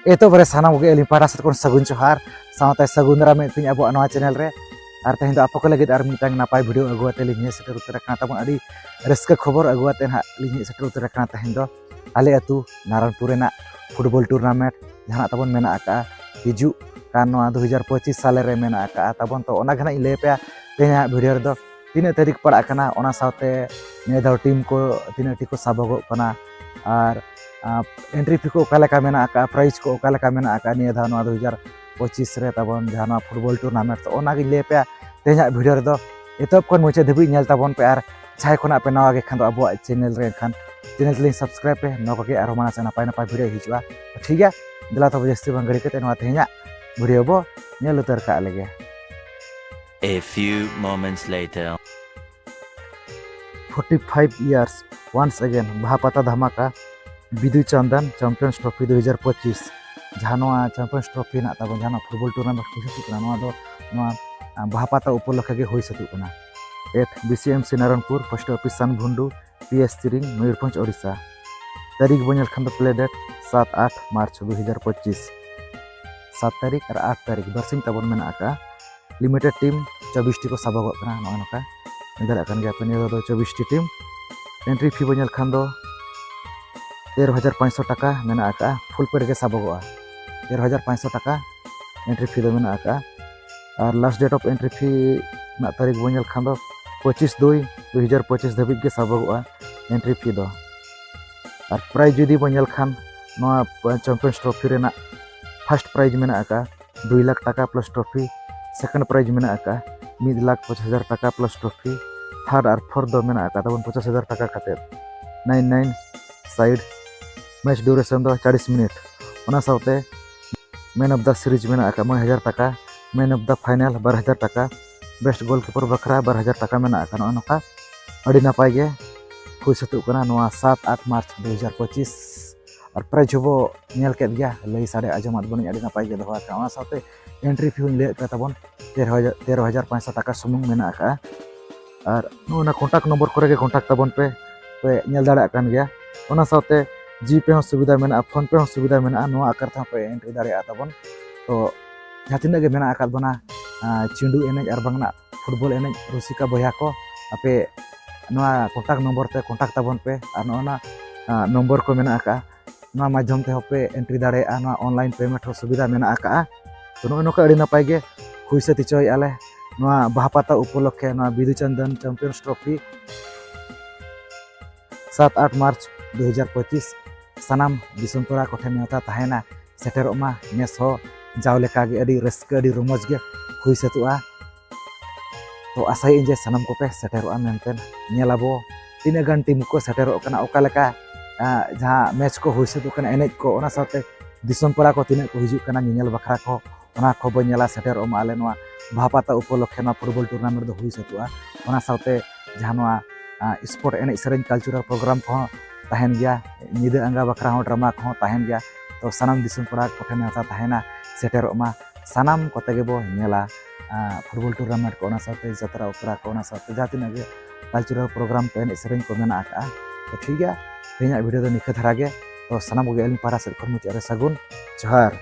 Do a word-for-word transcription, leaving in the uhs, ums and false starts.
ᱮᱛᱚᱦᱚᱵ ᱨᱮ ᱥᱟᱱᱟᱢ ᱠᱚᱜᱮ ᱟᱹᱞᱤᱧ ᱯᱟᱦᱴᱟ ᱥᱮᱫ ᱠᱷᱚᱱ ᱥᱟᱹᱜᱩᱱ ᱡᱚᱦᱟᱨ, ᱥᱟᱶᱛᱮ ᱥᱟᱹᱜᱩᱱ ᱫᱟᱨᱟᱢᱮᱫ ᱯᱮᱭᱟᱧ ᱟᱵᱚᱣᱟᱜ ᱱᱚᱣᱟ ᱪᱮᱱᱮᱞ ᱨᱮ᱾ ᱟᱨ ᱛᱮᱦᱮᱧ ᱫᱚ ᱟᱯᱮ ᱠᱚ ᱞᱟᱹᱜᱤᱫ ᱟᱨ ᱢᱤᱫᱴᱟᱝ ᱱᱟᱯᱟᱭ ᱵᱷᱤᱰᱤᱭᱳ ᱟᱹᱜᱩ ᱟᱛᱮ ᱞᱤᱧ ᱦᱮᱡ ᱥᱮᱴᱮᱨ ᱩᱛᱟᱹᱨ ᱟᱠᱟᱱᱟ ᱛᱟᱵᱚᱱ᱾ ᱟᱹᱰᱤ ᱨᱟᱹᱥᱠᱟᱹ ᱠᱷᱚᱵᱚᱨ ᱟᱹᱜᱩ ᱟᱛᱮ ᱱᱟᱦᱟᱜ ᱞᱤᱧ ᱦᱮᱡ ᱥᱮᱴᱮᱨ ᱩᱛᱟᱹᱨ ᱟᱠᱟᱱᱟ ᱛᱮᱦᱮᱧ ᱫᱚ᱾ ᱟᱞᱮ ᱟᱹᱛᱩ ᱱᱟᱨᱟᱱᱯᱩᱨ ᱨᱮᱱᱟᱜ ᱯᱷᱩᱴᱵᱚᱞ ᱴᱩᱨᱱᱟᱢᱮᱱᱴ ᱡᱟᱦᱟᱱᱟᱜ ᱛᱟᱵᱚᱱ ᱢᱮᱱᱟᱜ ᱟᱠᱟᱫᱼᱟ, ᱦᱤᱡᱩᱜ ᱠᱟᱱ ᱱᱚᱣᱟ ᱫᱩ ᱦᱟᱡᱟᱨ ᱯᱚᱸᱪᱤᱥ ᱥᱟᱞᱮ ᱨᱮ ᱢᱮᱱᱟᱜ ᱟᱠᱟᱫᱼᱟ ᱛᱟᱵᱚᱱ᱾ ᱛᱚ ᱚᱱᱟ ᱜᱮ ᱱᱟᱦᱟᱜ ᱤᱧ ᱞᱟᱹᱭ ᱟᱯᱮᱭᱟ ᱛᱮᱦᱮᱧᱟᱜ ᱵᱷᱤᱰᱤᱭᱳ ᱨᱮᱫᱚ ᱛᱤᱱᱟᱹᱜ ᱛᱟᱹᱨᱤᱠᱷ ᱯᱟᱲᱟᱜ ᱠᱟᱱᱟ, ᱚᱱᱟ ᱥᱟᱶᱛᱮ ᱱᱤᱭᱟᱹ ᱫᱷᱟᱣ ᱴᱤᱢ ᱠᱚ ᱛᱤᱱᱟᱹᱜ ᱴᱤ ᱠᱚ ᱥᱟᱵᱚᱜᱚᱜ ᱠᱟᱱᱟ, ᱟᱨ ᱮᱱᱴᱨᱤ ᱯᱷᱤ ᱠᱚ ᱚᱠᱟ ᱞᱮᱠᱟ ᱢᱮᱱᱟᱜ ᱟᱠᱟᱫᱼᱟ, ᱯᱨᱟᱭᱤᱡᱽ ᱠᱚ ᱚᱠᱟ ᱞᱮᱠᱟ ᱢᱮᱱᱟᱜ ᱟᱠᱟᱫᱼᱟ ᱱᱤᱭᱟᱹ ᱫᱷᱟᱣ ᱱᱚᱣᱟ ᱫᱩ ᱦᱟᱡᱟᱨ ᱯᱚᱸᱪᱤᱥ ᱨᱮ ᱛᱟᱵᱚᱱ ᱡᱟᱦᱟᱸ ᱱᱚᱣᱟ ᱯᱷᱩᱴᱵᱚᱞ ᱴᱩᱨᱱᱟᱢᱮᱱᱴ᱾ ᱛᱚ ᱚᱱᱟᱜᱤᱧ ᱞᱟᱹᱭ ᱟᱯᱮᱭᱟ ᱛᱮᱦᱮᱧᱟᱜ ᱵᱷᱤᱰᱤᱭᱳ ᱨᱮᱫᱚ᱾ ᱮᱛᱚᱦᱚᱵ ᱠᱷᱚᱱ ᱢᱩᱪᱟᱹᱫ ᱫᱷᱟᱹᱵᱤᱡ ᱧᱮᱞ ᱛᱟᱵᱚᱱ ᱯᱮ, ᱟᱨ ᱡᱟᱦᱟᱸᱭ ᱠᱷᱚᱱᱟᱜ ᱯᱮ ᱱᱟᱣᱟ ᱜᱮ ᱠᱷᱟᱱ ᱫᱚ ᱟᱵᱚᱣᱟᱜ ᱪᱮᱱᱮᱞ ᱨᱮ ᱮᱱᱠᱷᱟᱱ ᱪᱮᱱᱮᱞ ᱛᱟᱹᱞᱤᱧ ᱥᱟᱵᱥᱠᱨᱟᱭᱤᱵ ᱯᱮ᱾ ᱱᱚᱣᱟ ᱠᱚᱜᱮ ᱟᱨᱦᱚᱸ ᱢᱟᱲᱟᱝ ᱥᱮᱫ ᱱᱟᱯᱟᱭ ᱱᱟᱯᱟᱭ ᱵᱷᱤᱰᱤᱭᱳ ᱦᱤᱡᱩᱜᱼᱟ᱾ ᱴᱷᱤᱠ ᱜᱮᱭᱟ, ᱫᱮᱞᱟ ᱛᱚᱵᱮ ᱡᱟᱹᱥᱛᱤ ᱵᱟᱝ ᱜᱷᱟᱹᱲᱤ ᱠᱟᱛᱮ ᱱᱚᱣᱟ ᱛᱮᱦᱮᱧᱟᱜ ᱵᱷᱤᱰᱤᱭᱳ ᱵᱚ ᱧᱮᱞ ᱩᱛᱟᱹᱨ ᱠᱟᱜ ᱞᱮᱜᱮ᱾ A few moments later. Forty five years once again, ᱵᱟᱦᱟ ᱯᱟᱛᱟ ᱫᱷᱟᱢᱟᱠᱟ, ᱵᱤᱫᱩ ᱪᱟᱸᱫᱟᱱ ᱪᱟᱢᱯᱤᱭᱟᱱᱥ ᱴᱨᱚᱯᱷᱤ ᱫᱩ ᱦᱟᱡᱟᱨ ᱯᱚᱸᱪᱤᱥ᱾ ᱡᱟᱦᱟᱸ ᱱᱚᱣᱟ ᱪᱟᱢᱯᱤᱭᱟᱱᱥ ᱴᱨᱚᱯᱷᱤ ᱦᱮᱱᱟᱜ ᱛᱟᱵᱚᱱ, ᱡᱟᱦᱟᱸ ᱱᱚᱣᱟ ᱯᱷᱩᱴᱵᱚᱞ ᱴᱩᱨᱱᱟᱢᱮᱱᱴ ᱦᱩᱭ ᱥᱟᱹᱛᱚᱜ ᱠᱟᱱᱟ, ᱱᱚᱣᱟ ᱫᱚ ᱱᱚᱣᱟ ᱟᱸ, ᱵᱟᱦᱟ ᱯᱟᱛᱟ ᱩᱯᱚᱞᱚᱠᱠᱷᱮ ᱜᱮ ᱦᱩᱭ ᱥᱟᱹᱛᱚᱜ ᱠᱟᱱᱟ᱾ At B C M C Naranpur, post office ᱥᱟᱱᱵᱷᱩᱱᱰᱩ, P S ᱛᱤᱨᱤᱝ, Mayurbhanj, Odisha. ᱛᱟᱹᱨᱤᱠᱷ ᱵᱚᱱ ᱧᱮᱞ ᱠᱷᱟᱱ ᱫᱚ play date ᱥᱟᱛ ᱟᱴ ᱢᱟᱨᱪ ᱫᱩ ᱦᱟᱡᱟᱨ ᱯᱚᱸᱪᱤᱥ᱾ ᱥᱟᱛ ᱛᱟᱹᱨᱤᱠᱷ ᱟᱨ ᱟᱴ ᱛᱟᱹᱨᱤᱠᱷ ᱵᱟᱨᱥᱤᱧ ᱛᱟᱵᱚᱱ ᱢᱮᱱᱟᱜ ᱟᱠᱟᱫᱼᱟ᱾ Limited ᱴᱤᱢ ᱪᱚᱵᱵᱤᱥ ᱴᱤ ᱠᱚ ᱥᱟᱵᱚᱜᱚᱜ ᱠᱟᱱᱟ᱾ ᱱᱚᱜᱼᱚ ᱱᱚᱝᱠᱟ ᱧᱮᱞ ᱫᱟᱲᱮᱭᱟᱜ ᱠᱟᱱ ᱜᱮᱭᱟ ᱯᱮ, ᱱᱤᱭᱟᱹ ᱫᱷᱟᱣ ᱫᱚ ᱪᱚᱵᱵᱤᱥ ᱴᱤ ᱴᱤᱢ᱾ ᱮᱱᱴᱨᱤ ᱯᱷᱤ ᱵᱚᱱ ᱧᱮᱞ ᱠᱷᱟᱱ ᱫᱚ ᱛᱮᱨᱚ ᱦᱟᱡᱟᱨ ᱯᱟᱸᱪᱥᱚ ᱴᱟᱠᱟ ᱢᱮᱱᱟᱜ ᱟᱠᱟᱫᱼᱟ, ᱯᱷᱩᱞ ᱯᱮᱰ ᱜᱮ ᱥᱟᱵᱚᱜᱚᱜᱼᱟ᱾ ᱛᱮᱨᱚ ᱦᱟᱡᱟᱨ ᱯᱟᱸᱪᱥᱚ ᱴᱟᱠᱟ ᱮᱱᱴᱨᱤ ᱯᱷᱤ ᱫᱚ ᱢᱮᱱᱟᱜ ᱟᱠᱟᱫᱼᱟ᱾ ᱟᱨ last date of entry fee ᱨᱮᱱᱟᱜ ᱛᱟᱹᱨᱤᱠᱷ ᱵᱚᱱ ᱧᱮᱞ ᱠᱷᱟᱱ ᱫᱚ ᱯᱚᱸᱪᱤᱥ ᱫᱩᱭ ᱫᱩ ᱦᱟᱡᱟᱨ ᱯᱚᱸᱪᱤᱥ ᱫᱷᱟᱹᱵᱤᱡ ᱜᱮ ᱥᱟᱵᱚᱜᱚᱜᱼᱟ ᱮᱱᱴᱨᱤ ᱯᱷᱤ ᱫᱚ᱾ ᱟᱨ ᱯᱨᱟᱭᱤᱡᱽ ᱡᱩᱫᱤ ᱵᱚᱱ ᱧᱮᱞ ᱠᱷᱟᱱ, ᱱᱚᱣᱟ ᱪᱟᱢᱯᱤᱭᱟᱱᱥ ᱴᱨᱚᱯᱷᱤ ᱨᱮᱱᱟᱜ ᱯᱷᱟᱥᱴ ᱯᱨᱟᱭᱤᱡᱽ ᱢᱮᱱᱟᱜ ᱟᱠᱟᱫᱼᱟ ᱫᱩᱭ ᱞᱟᱠᱷ ᱴᱟᱠᱟ ᱯᱞᱟᱥ ᱴᱨᱚᱯᱷᱤ᱾ ᱥᱮᱠᱮᱱᱰ ᱯᱨᱟᱭᱤᱡᱽ ᱢᱮᱱᱟᱜ ᱟᱠᱟᱫᱼᱟ ᱢᱤᱫ ᱞᱟᱠᱷ ᱯᱚᱸᱪᱤᱥ ᱦᱟᱡᱟᱨ ᱴᱟᱠᱟ ᱯᱞᱟᱥ ᱴᱨᱚᱯᱷᱤ᱾ ᱛᱷᱟᱨᱰ ᱟᱨ ᱯᱷᱳᱨᱛᱷ ᱫᱚ ᱢᱮᱱᱟᱜ ᱟᱠᱟᱫ ᱛᱟᱵᱚᱱ ᱯᱚᱸᱪᱟᱥ ᱦᱟᱡᱟᱨ ᱴᱟᱠᱟ ᱠᱟᱛᱮᱫ᱾ Nine nine side, match duration ᱫᱚ ᱪᱚᱞᱞᱤᱥ ᱢᱤᱱᱤᱴ᱾ ᱚᱱᱟ ᱥᱟᱶᱛᱮ ᱢᱮᱱ ᱚᱯᱷ ᱫᱟ ᱥᱤᱨᱤᱡᱽ ᱢᱮᱱᱟᱜ ᱟᱠᱟᱫ ᱢᱚᱬᱮ ᱦᱟᱡᱟᱨ ᱴᱟᱠᱟ, ᱢᱮᱱ ᱚᱯᱷ ᱫᱟ ᱯᱷᱟᱭᱱᱟᱞ ᱵᱟᱨ ᱦᱟᱡᱟᱨ ᱴᱟᱠᱟ, ᱵᱮᱥᱴ ᱜᱳᱞᱠᱤᱯᱟᱨ ᱵᱟᱠᱷᱨᱟ ᱵᱟᱨ ᱦᱟᱡᱟᱨ ᱴᱟᱠᱟ ᱢᱮᱱᱟᱜ ᱟᱠᱟᱫ᱾ ᱱᱚᱜᱼᱚ ᱱᱚᱝᱠᱟ ᱟᱹᱰᱤ ᱱᱟᱯᱟᱭ ᱜᱮ ᱦᱩᱭ ᱥᱟᱹᱛᱚᱜ ᱠᱟᱱᱟ ᱱᱚᱣᱟ ᱥᱟᱛ ᱟᱴ ᱢᱟᱨᱪ ᱫᱩ ᱦᱟᱡᱟᱨ ᱯᱚᱸᱪᱤᱥ᱾ ᱟᱨ ᱯᱨᱟᱭᱤᱡᱽ ᱦᱚᱸᱵᱚ ᱧᱮᱞ ᱠᱮᱫ ᱜᱮᱭᱟ, ᱞᱟᱹᱭ ᱥᱟᱰᱮ ᱟᱸᱡᱚᱢᱟᱫ ᱵᱚᱱᱟᱹᱧ ᱟᱹᱰᱤ ᱱᱟᱯᱟᱭ ᱜᱮ ᱫᱚᱦᱚ ᱟᱠᱟᱱᱟ᱾ ᱚᱱᱟ ᱥᱟᱶᱛᱮ ᱮᱱᱴᱨᱤ ᱯᱷᱤ ᱦᱚᱸᱧ ᱞᱟᱹᱭᱮᱫ ᱯᱮ ᱛᱟᱵᱚᱱ ᱛᱮᱨᱚ ᱦᱟᱡᱟᱨ, ᱛᱮᱨᱚ ᱦᱟᱡᱟᱨ ᱯᱟᱸᱪᱥᱚ ᱴᱟᱠᱟ ᱥᱩᱢᱩᱝ ᱢᱮᱱᱟᱜ ᱟᱠᱟᱫᱼᱟ᱾ ᱟᱨ ᱱᱚᱜᱼᱚ ᱱᱟ ᱠᱚᱱᱴᱟᱠᱴ ᱱᱚᱢᱵᱚᱨ ᱠᱚᱨᱮ ᱜᱮ ᱠᱚᱱᱴᱟᱠᱴ ᱛᱟᱵᱚᱱ ᱯᱮ, ᱯᱮ ᱧᱮᱞ ᱫᱟᱲᱮᱭᱟᱜ ᱠᱟᱱ ᱜᱮᱭᱟ᱾ ᱚᱱᱟ ᱥᱟᱶᱛᱮ GPay ᱦᱚᱸ ᱥᱩᱵᱤᱫᱷᱟ ᱢᱮᱱᱟᱜᱼᱟ, PhonePe ᱦᱚᱸ ᱥᱩᱵᱤᱫᱷᱟ ᱢᱮᱱᱟᱜᱼᱟ, ᱱᱚᱣᱟ ᱟᱠᱟᱨ ᱛᱮᱦᱚᱸ ᱯᱮ entry ᱫᱟᱲᱮᱭᱟᱜᱼᱟ ᱛᱟᱵᱚᱱ᱾ ᱛᱚ ᱡᱟᱦᱟᱸ ᱛᱤᱱᱟᱹᱜ ᱜᱮ ᱢᱮᱱᱟᱜ ᱟᱠᱟᱫ ᱵᱚᱱᱟ, ᱟᱸ, ᱪᱤᱸᱰᱩ ᱮᱱᱮᱡ ᱟᱨ ᱵᱟᱝ ᱱᱟᱜ football ᱮᱱᱮᱡ ᱨᱩᱥᱤᱠᱟ ᱵᱚᱭᱦᱟ ᱠᱚ, ᱟᱯᱮ ᱱᱚᱣᱟ contact number ᱛᱮ contact ᱛᱟᱵᱚᱱ ᱯᱮ᱾ ᱟᱨ ᱱᱚᱜᱼᱚ ᱱᱟ, ᱟᱸ, number ᱠᱚ ᱢᱮᱱᱟᱜ ᱟᱠᱟᱫᱼᱟ, ᱱᱚᱣᱟ ᱢᱟᱫᱽᱫᱷᱚᱢ ᱛᱮᱦᱚᱸ ᱯᱮ entry ᱫᱟᱲᱮᱭᱟᱜᱼᱟ᱾ ᱱᱚᱣᱟ online payment ᱦᱚᱸ ᱥᱩᱵᱤᱫᱷᱟ ᱢᱮᱱᱟᱜ ᱟᱠᱟᱫᱼᱟ᱾ ᱛᱚ ᱱᱚᱜᱼᱚ ᱱᱚᱝᱠᱟ ᱟᱹᱰᱤ ᱱᱟᱯᱟᱭ ᱜᱮ ᱦᱩᱭ ᱥᱟᱹᱛ ᱦᱚᱪᱚᱭᱮᱫᱼᱟ ᱞᱮ ᱱᱚᱣᱟ ᱵᱟᱦᱟ ᱯᱟᱛᱟ ᱩᱯᱚᱞᱚᱠᱠᱷᱮ ᱱᱚᱣᱟ ᱵᱤᱫᱩ ᱪᱟᱸᱫᱟᱱ Champions Trophy ᱥᱟᱛ ᱟᱴ ᱢᱟᱨᱪ ᱫᱩ ᱦᱟᱡᱟᱨ ᱯᱚᱸᱪᱤᱥ᱾ ᱥᱟᱱᱟᱢ ᱫᱤᱥᱚᱢ ᱯᱮᱲᱟ ᱠᱚᱴᱷᱮᱱ ᱱᱮᱣᱛᱟ ᱛᱟᱦᱮᱱᱟ, ᱥᱮᱴᱮᱨᱚᱜ ᱢᱟ᱾ ᱱᱮᱥ ᱦᱚᱸ ᱡᱟᱣ ᱞᱮᱠᱟ ᱜᱮ ᱟᱹᱰᱤ ᱨᱟᱹᱥᱠᱟᱹ, ᱟᱹᱰᱤ ᱨᱚᱢᱚᱡᱽ ᱜᱮ ᱦᱩᱭ ᱥᱟᱹᱛᱚᱜᱼᱟ᱾ ᱛᱚ ᱟᱥᱟᱭᱟᱹᱧ ᱡᱮ ᱥᱟᱱᱟᱢ ᱠᱚᱯᱮ ᱥᱮᱴᱮᱨᱚᱜᱼᱟ ᱢᱮᱱᱛᱮ᱾ ᱧᱮᱞ ᱟᱵᱚ ᱛᱤᱱᱟᱹᱜ ᱜᱟᱱ team ᱠᱚ ᱥᱮᱴᱮᱨᱚᱜ ᱠᱟᱱᱟ, ᱚᱠᱟ ᱞᱮᱠᱟ, ᱟᱸ, ᱡᱟᱦᱟᱸ match ᱠᱚ ᱦᱩᱭ ᱥᱟᱹᱛᱚᱜ ᱠᱟᱱᱟ, ᱮᱱᱮᱡ ᱠᱚ, ᱚᱱᱟ ᱥᱟᱶᱛᱮ ᱫᱤᱥᱚᱢ ᱯᱮᱲᱟ ᱠᱚ ᱛᱤᱱᱟᱹᱜ ᱠᱚ ᱦᱤᱡᱩᱜ ᱠᱟᱱᱟ ᱧᱮᱧᱮᱞ ᱵᱟᱠᱷᱨᱟ ᱠᱚ, ᱚᱱᱟ ᱠᱚᱵᱚ ᱧᱮᱞᱟ᱾ ᱥᱮᱴᱮᱨᱚᱜ ᱢᱟ ᱟᱞᱮ ᱱᱚᱣᱟ ᱵᱟᱦᱟ ᱯᱟᱛᱟ ᱩᱯᱚᱞᱚᱠᱠᱷᱮ ᱱᱚᱣᱟ football tournament ᱫᱚ ᱦᱩᱭ ᱥᱟᱹᱛᱚᱜᱼᱟ᱾ ᱚᱱᱟ ᱥᱟᱶᱛᱮ ᱡᱟᱦᱟᱸ ᱱᱚᱣᱟ, ᱟᱸ, sport ᱮᱱᱮᱡ ᱥᱮᱨᱮᱧ cultural program ᱠᱚᱦᱚᱸ ᱛᱟᱦᱮᱱ ᱜᱮᱭᱟ, ᱧᱤᱫᱟᱹ ᱟᱸᱜᱟ ᱵᱟᱠᱷᱨᱟ ᱦᱚᱸ drama ᱠᱚᱦᱚᱸ ᱛᱟᱦᱮᱱ ᱜᱮᱭᱟ᱾ ᱛᱚ ᱥᱟᱱᱟᱢ ᱫᱤᱥᱚᱢ ᱯᱮᱲᱟ ᱠᱚᱴᱷᱮᱱ ᱱᱮᱣᱛᱟ ᱛᱟᱦᱮᱱᱟ, ᱥᱮᱴᱮᱨᱚᱜ ᱢᱟ᱾ ᱥᱟᱱᱟᱢ ᱠᱚᱛᱮ ᱜᱮᱵᱚ ᱧᱮᱞᱟ, ᱟᱸ, football tournament ᱠᱚ, ᱚᱱᱟ ᱥᱟᱶᱛᱮ ᱡᱟᱛᱨᱟ ᱚᱯᱮᱨᱟ ᱠᱚ, ᱚᱱᱟ ᱥᱟᱶᱛᱮ ᱡᱟᱦᱟᱸ ᱛᱤᱱᱟᱹᱜ ᱜᱮ cultural program ᱠᱚ, ᱮᱱᱮᱡ ᱥᱮᱨᱮᱧ ᱠᱚ ᱢᱮᱱᱟᱜ ᱟᱠᱟᱫᱼᱟ᱾ ᱛᱚ ᱴᱷᱤᱠ ᱜᱮᱭᱟ, ᱛᱮᱦᱮᱧᱟᱜ video ᱫᱚ ᱱᱤᱝᱠᱟᱹ ᱫᱷᱟᱨᱟ ᱜᱮ᱾ ᱛᱚ ᱥᱟᱱᱟᱢ ᱠᱚᱜᱮ ᱟᱹᱞᱤᱧ ᱯᱟᱦᱴᱟ ᱥᱮᱫ ᱠᱷᱚᱱ ᱢᱩᱪᱟᱹᱫ ᱨᱮ ᱥᱟᱹᱜᱩᱱ ᱡᱚᱦᱟᱨ᱾